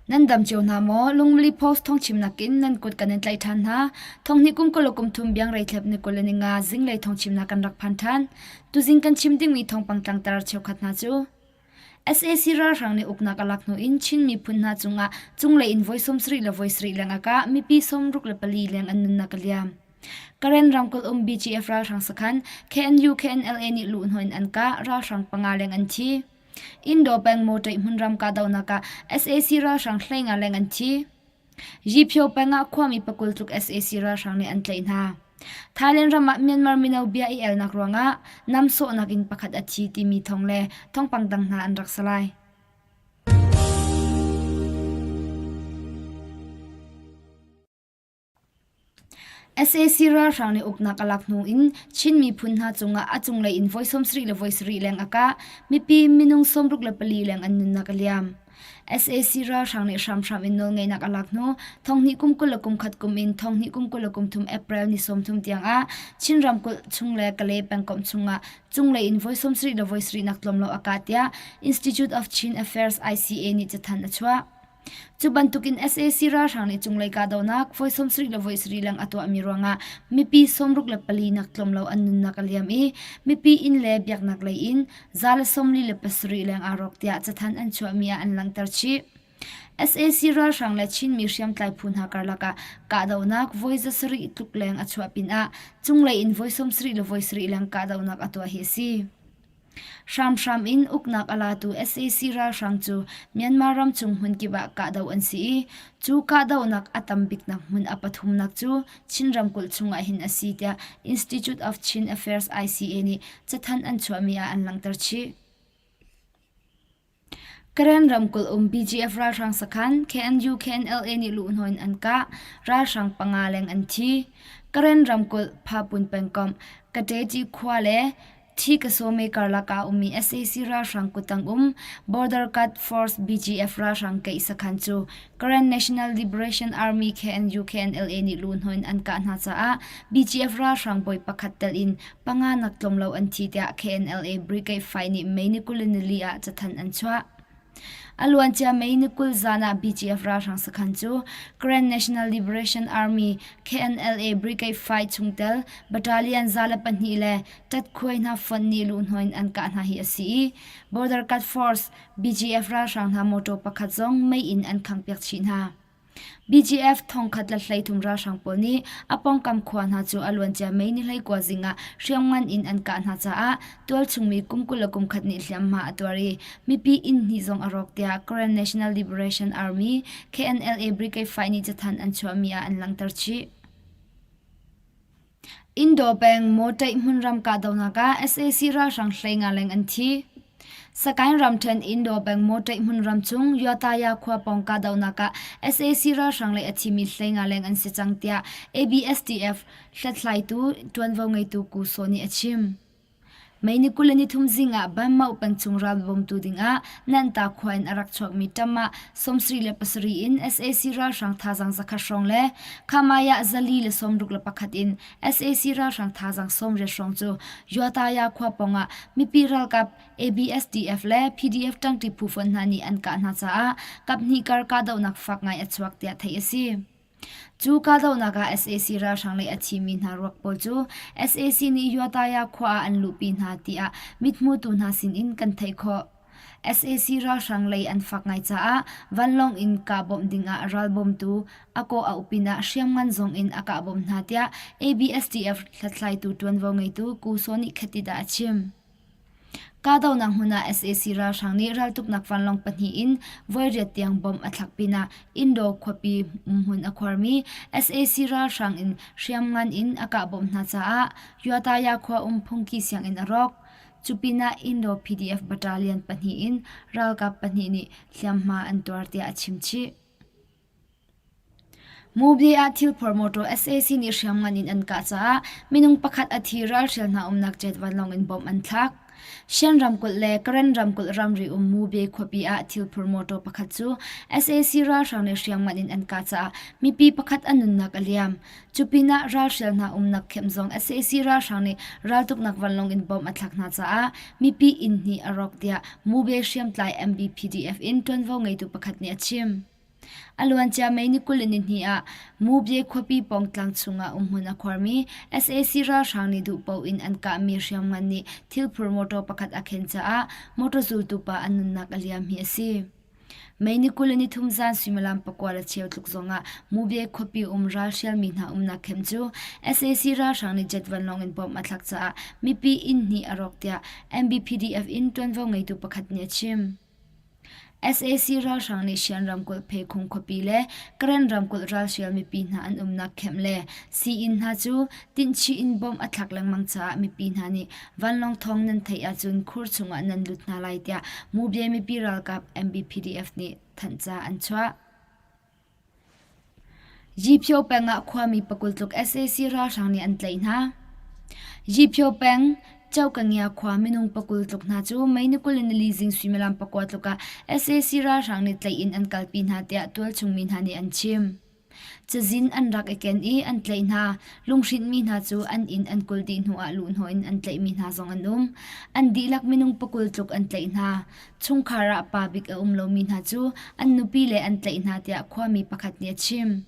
Nan dam cio hna maw? Lungmili Post thawngchimnak in nan kut kan in tlaih ṭhan hna. Thonghnih kum kul le kum thum biangrei thlep ni 20 le ni nga zinglei thawngchimnak kan rak phan ṭhan. Tuzing kan chim dingmi thawngpang tlangtar cheukhat hna cu sac ralhrang nih uknak a lak hnu in Chin miphun hna cungah cunglei in voi 70 le voi sarih leng a kah, mipi 64 leng an nunnak a liam. Karen ramkulh um BGF ralhrang sakhan KNU KNLA nih luhhnawh in an kah, ralhrang panga leng an thi. Indo peng Mawṭaih hmunram kahdohnak ah sac ralhrang 15 leng an thi. Yipyo peng ah khuami pakul tluk sac ralhrang nih an tlaih hna. Thailand ram ah Myanmar mino bia i elnak ruangah nam sawhnak in pakhat a thi timi thawng le thawngpang dang hna an rak si lai. Sac ralhrang nih uknak a lak hnu in Chin miphun hna cungah a cunglei in voi 70 le voi sarih leng a kah. Mipi minung 64 leng an nunnak a liam. Sac ralhrang nih hramhram in nawlngeihnak a lak hnu thonghnih kum 21 kum in thonghnih kum 23 April ni 30 tiang ah Chin ramkulh chung le Kalay pengkomh chungah cunglei in voi 70 le voi sarih nak tlawm lo a kah tiah Institute of Chin Affairs ICA nih cathanh a chuah. Cu bantukin sac ralhrang nih cunglei kahdohnak voi 70 le voi sarih leng a tuahmi ruangah mipi 64 nak tlawm lo an nunnak a liam i mipi inn le biaknak lei in 147 leng aa rawk tiah cathanh an chuahmi ah an langhter chih. Sac ralhrang le Chinmi hriamtlai phu hna karlak ah kahdohnak voi 100 tluk leng a chuah pinah cunglei in voi 70 le voi sarih leng kahdohnak a tuah hi a si. Hramhram in uknak a latu sac ralhrang cu Myanmar ramchung hmunkip ah kahdoh an si i cu kahdohnak a tam biknak hmun a pathumnak cu Chin ramkulh chungah hin a si tiah Institute of Chin Affairs ICA nih cathanh an chuahmi ah an langhter chih. Karen ramkulh um BGF ralhrang sakhan KNU KNLA nih luhhnawh in an kah, ralhrang panga leng an thi. Karen ramkulh Phapun pengkomh Kateti khua le Thikasome karlak ah ummi sac ralhrang kuttang um Border Guard Force BGF ralhrang keih sakhan cu Karen National Liberation Army KNU KNLA nih luhhnawh in an kah hna caah BGF ralhrang bawi pakhat tel in panga nak tlawm lo an thi tiah KNLA Brigade 5 nih May ni 24 ah cathanh an chuah. A luancia May ni 20 zan ah BGF ralhrang sakhan cu Karen National Liberation Army KNLA Brigade 5 chungtel Battalion 102 le Tatkhuai hna fonh nih luhhnawh in an kah hna hi a si i Border Guard Force BGF ralhrang hna motor pakhat zong mei in an khangpiak chih hna. BGF thongkhat le 13 ralhrang pawl nih a pawngkam khua hna cu a luancia May ni 19 zing ah hriamngan in an kah hna caah tualchungmi kum 21 nih hliamhma a tuar i mipi inn hnih zong a rawk tiah Karen National Liberation Army KNLA Brigade 5 nih cathanh an chuahmi ah an langhter chih. Indaw peng Mawṭaih hmunram kahdohnak ah sac ralhrang 15 leng an thi. Sagaing ramṭhen Indaw peng Mawṭaih hmunram chung Yataya khua pawng kahdohnak ah sac ralhrang lei a thimi 15 leng an si cang tiah ABSDF hlathlaitu ṭuanvo ngeitu Ku Saw nih a chim. May ni 23 zing ah Banmauh pengchung ral bawmtu dingah Nanta khua in a rak chuakmi ṭam ah 77 in sac ralhrang thazaang zakhat hrawng le Khamaya 461 in sac ralhrang thazaang 80 hrawng cu Yataya khua pawngah mipi ralkap ABSDF le PDF ṭangṭi phu fonh hna nih an kah hna caah kaphnih kar kahdohnak fak ngai a chuak tiah theih a si. Cu kahdohnak ah sac ralhrang lei a thimi hna ruak pawl cu sac nih Yataya khua ah an luhpi hna tiah mithmutu hna sinin kan theih khawh. Sac ralhrang lei an fak ngai caah vanlawng in kah bawmh dingah ralbawmtu a kawh auh pinah hriamngan zong in a kah bawmh hna tiah ABSDF hlathlaitu ṭuanvo ngeitu Ku Saw nih Khatida a chim. Kahdohnak hmun ah sac ralhrang nih raltuknak vanlawng pahnih in voiriat tiang bomb a thlak pinah Indaw khuapi umhmun a khuarmi sac ralhrang in hriamngan in a kah bawmh hna caah Yataya khua um phungki sianginn a rawk. Cu pinah Indaw PDF battalion pahnih in ralkap pahnih nih hliamhma an tuar tiah a chim chih. Mubye ah thilphor motor sac nih hriamngan in an kah caah minung pakhat a thi ralhrial hna umnak jet vanlawng in bomb an thlak. Shan ramkulh le Karen ramkulh ramri um Mubye khuapi ah thilphor motor pakhat cu sac ralhrang nih hriamngan in an kah caah mipi pakhat a nunnak a liam. Cu pinah ralhrial hna umnak khem zong sac ralhrang nih raltuknak vanlawng in bomb a thlak hna caah mipi inn hnih a rawk tiah Mubye hriamtlai MBPDF in ṭuanvo ngeitu pakhat nih a chim. A luancia May ni 22 ah Mubye khuapi pawng tlang chungah umhmun a khuarmi sac ralhrang nih duhpaoh in an kahmi hriamngan nih thilphur motor pakhat a khen caah motor zultu pa an nunnak a liam hi a si. May ni 23 zan suimilam pakua le cheu tluk zongah Mubye khuapi um ralhrialmi hna umnak khem cu sac ralhrang nih jet vanlawng in bomb a thlak caah mipi inn hnih a rawk tiah MBPDF in ṭuanvo ngeitu pakhat nih a chim. Sac ralhrang nih Shan ramkulh Phekhung khuapi le Karen ramkulh ralhrial mipi hna an umnak camp le sii-inn hna cu tinhchih in bomb a thlak lengmang caah mipi hna nih vanlawng thawng nan theih ahcun khur chungah nan lut hna lai tiah Mubye mipi ralkap MBPDF nih thanhca an chuah. Yipyo peng ah khuami pakul tluk sac ralhrang nih an tlaih hna. Yipyo peng Chokangia khua minung pakul tluk hna cu May ni 24 zing suimilam pakua tluk ah sac ralhrang nih tlaih in an kalpi hna tiah tualchung mi hna nih an chim. Cazin an rak i ken i an tlaih hna. Lunghrinhmi hna cu an inn an kulh dih hnuah luhhnawh in an tlaihmi hna zong an um. An dihlak minung pakul tluk an tlaih hna. Chungkhar ah pa bik a um lomi hna cu an nupi le an tlaih hna tiah khuami pakhat nih a chim.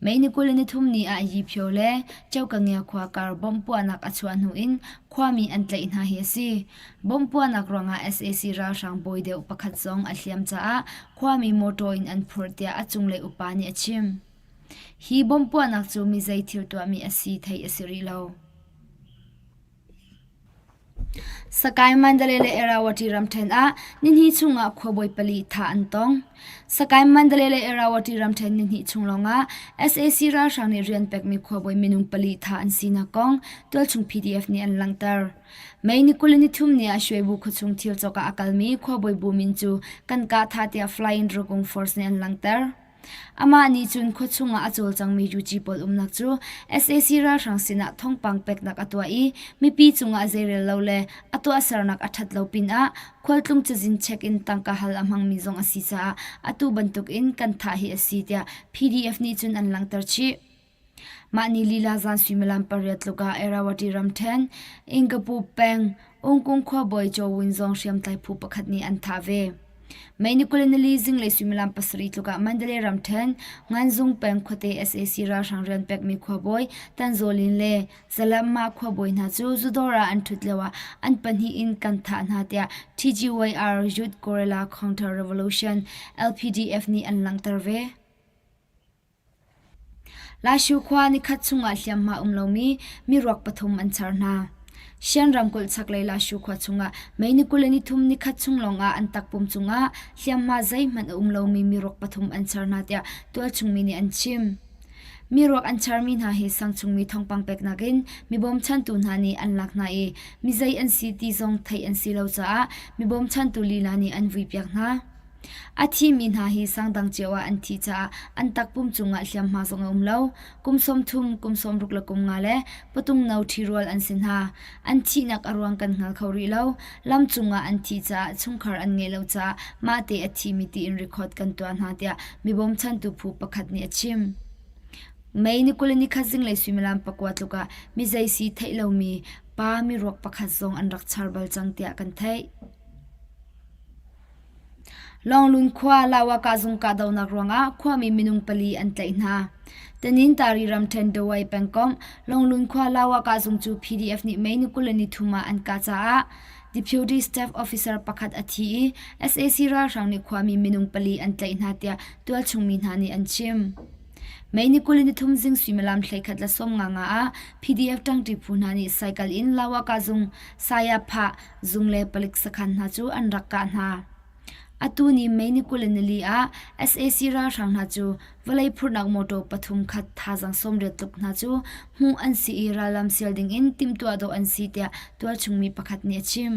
May ni 23 ni ah Yipyo le Chokangia khua kar bomb puahnak a chuah hnu in khuami an tlaih hna hi a si. Bomb puahnak ruangah sac ralhrang bawi deuh pakhat zong a hliam caah khuami motor in an phurh tiah a cunglei upa nih a chim. Hi bomb puahnak cu mi zei thil tuahmi a si theih a si rih lo. Sakae Mandalay le Irrawaddy ramṭhen ah nihnih chungah khuabawi pali thah an tong. Sakae Mandalay le Irrawaddy ramṭhen nihnih chung lawngah sac ralhrang nih rian pekmi khuabawi minung pali thah an sinak kong tualchung PDF nih an langhter. May ni 23 ni ah Shwebu khuachung thil cawk ah a kalmi khuabawi bu min cu kan kah thah tiah Flying Dragon Force nih an langhter. Amah nih cun khuachung ah a cawlcangmi UG pawl umnak cu sac ralhrang sinah thawngpang peknak a tuah i mipi cungah zeirel lo le a tuahsernak a ṭhat lo pinah khualtlung cazin check in tangka hal a hmangmi zong a si caah atu bantukin kan thah hi a si tiah PDF nih cun an langhter chih. Mah ni lila zan suimilam pariat tluk ah Irrawaddy ramṭhen, Ingapu peng, Ungkung khuabawi Chaw Win zong hriamtlai phu pakhat nih an thah ve. May ni 24 zinglei suimilam pasarih tluk ah Mandalay ramṭhen, Nganzung peng khuate sac ralhrang rian pekmi khuabawi Tan Zaw Lin le Zalamma khuabawi hna cu zudawr ah an ṭhut lioah an pahnih in kan thah hna tiah TGYR Youth Guerrilla Counter Revolution LPDF nih an langhter ve. Laishu khua nikhat chungah hliamhma um lomi miruak pathum an char hna. Shan ramkulh chaklei Lashu khua chungah May ni 23 nikhat chung lawngah an takpum cungah hliamhma zeihmanh a um lomi miruak pathum an char hna tiah tualchungmi nih an chim. Miruak an charmi hna hi sangchungmi thawngpang peknak in mi bawmchantu hna nih an lak hna i mi zei an si ti zong theih an si lo caah mi bawmchantu lila nih an vuipiak hna. A thimi hna hi sangdang cio ah an thih caah an takpum cungah hliamhma zong a um lo. Kum 30, kum 60 le kum nga le patung no ṭhirual an si hna. An thihnak a ruang kan hngal kho rih lo. Lam cungah an thih caah chungkhar an ngeih lo caah mahte a thimi tiin record kan tuah hna tiah mi bawmchantu phu pakhat nih a chim. May ni 21 zinglei suimilam pakua tluk ah mi zei si theih lomi pa miruak pakhat zong an rak char bal cang tiah kan theih. Lawnglun khua Lawaka zung kahdohnak ruangah khuami minung pali an tlaih hna. Tanintari ramṭhen Dawei pengkomh Lawnglun khua Lawaka zung cu PDF nih May ni 23 ah an kah caah Deputy Staff Officer pakhat a thi i sac ralhrang nih khuami minung pali an tlaih hna tiah tualchung mi hna nih an chim. May ni 23 zing suimilam 11:50 ah PDF ṭangṭi phu hna nih cycle in Lawaka zung Saya Phah zung le palik sakhan hna cu an rak kah hna. Atu ni May ni 24 ah sac ralhrang hna cu vawlei phurhnak motor pathum khat thazaang 80 tluk hna cu hmuh an si i rallam sial dingin timhtuah dawh an si tiah tualchungmi pakhat nih a chim.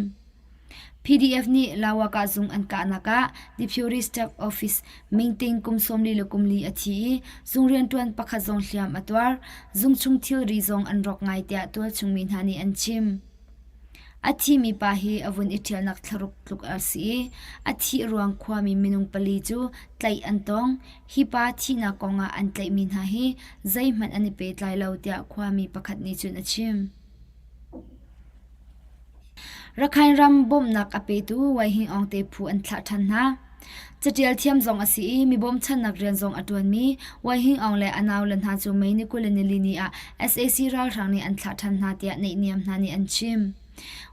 PDF nih Lawaka zung an kahnak ah Deputy Staff Office Mingting kum 44 le kum li a thi i zung rianṭuan pakhat zong hliam a tuar. Zung chung thilri zong an rawk ngai tiah tualchungmi hna nih an chim. A thimi pa hi a vun i ṭhialnak thlaruk tluk a si i a thih ruang khuami minung pali cu tlaih an tong. Hi pa thihnak kongah an tlaihmi hna hi zeihmanh an i pehtlai lo tiah khuami pakhat nih cun a chim. Rakhine ram bawmhnak a petu Wai Hing Aung te phu an thlah ṭhan hna. Caṭial thiam zong a si i mi bawmchannak rian zong a ṭuanmi Wai Hing Aung le a naule hna cu May ni 24 ni ah sac ralhrang nih an thlah ṭhan hna tiah naihniam hna nih an chim.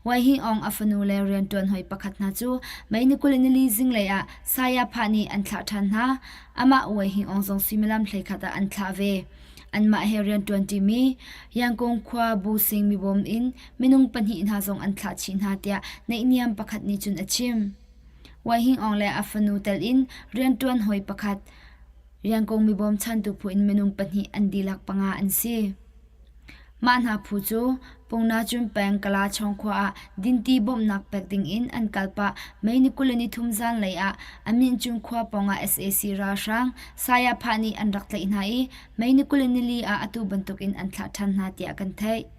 Wai Hing Aung a fanu le rianṭuan hawi pakhat hna cu May ni 24 zinglei ah Saya-phah nih an thlah ṭhan hna. Amah Wai Hing Aung zong suimilam 11 ah an thlah ve. Anmah he rianṭuan ṭimi Yangon khua Bu Sing mibawm in minung pahnih hna zong an thlah chih hna tiah naihniam pakhat nih cun a chim. Wai Hing Aung le a fanu tel in rianṭuan hawi pakhat, riankung mibawm chantu phu in minung pahnih an dihlak panga an si. Mah hna phu cu Pungnacun peng Kalachawng khua ah dinti bawmhnak pek ding in an kal pah May ni 23 zanlei ah Amincun khua pawngah sac ralhrang Saya-phah nih an rak tlaih hna i May ni 24 ah atu bantukin an thlah ṭhan hna tiah kan theih.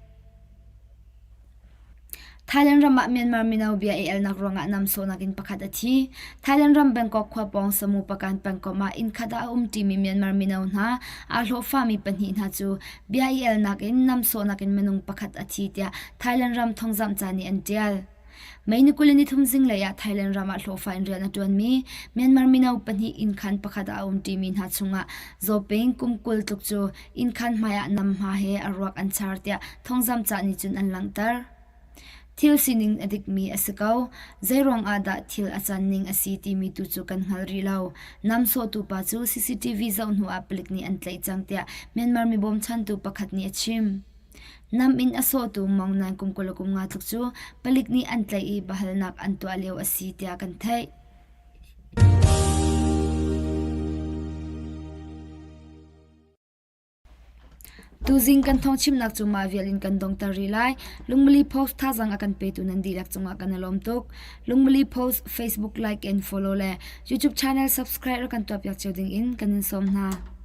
Thailand ram ah Myanmar mino bia i elnak ruangah namsawhnak in pakhat a thi. Thailand ram Bangkok khua pawng Samu Pakan pengkomh ah innkhat ah a umṭimi Myanmar mino hna aa hlawhfami pahnih hna cu bia i elnak in namsawhnak in minung pakhat a thi tiah Thailand ram thawngzamh ca nih an ṭial. May ni 23 zinglei ah Thailand ram ah hlawhfa in rian a ṭuanmi Myanmar mino pahnih innkhan pakhat ah a umṭimi hna chungah Zaw Ping kum 20 tluk cu innkhan hmaiah nam hma he a ruak an char tiah thawngzamh ca nih cun an langhter. Thil sining a dikmi a si ko. Zeiruang ah dah thil a can ning a si timi tu cu kan hngal rih lo. Nam sawhtu pa cu CCTV zoh hnu ah palik nih an tlaih cang tiah Myanmar mi bawmchantu pakhat nih a chim. Nam in a sawhtu Mong Naing kum 25 tluk cu palik nih an tlaih i biahalnak an tuah lio a si tiah kan theih. Tuzing kan thawngchimnak cu mah vial in kan dongter rih lai. Lungmali Post thazaang a kan petu nan dihlak cungah kan i lawm tuk. Lungmali Post Facebook like and follow le YouTube channel subscribe rak kan tuahpiak cio ding in kan in sawm hna.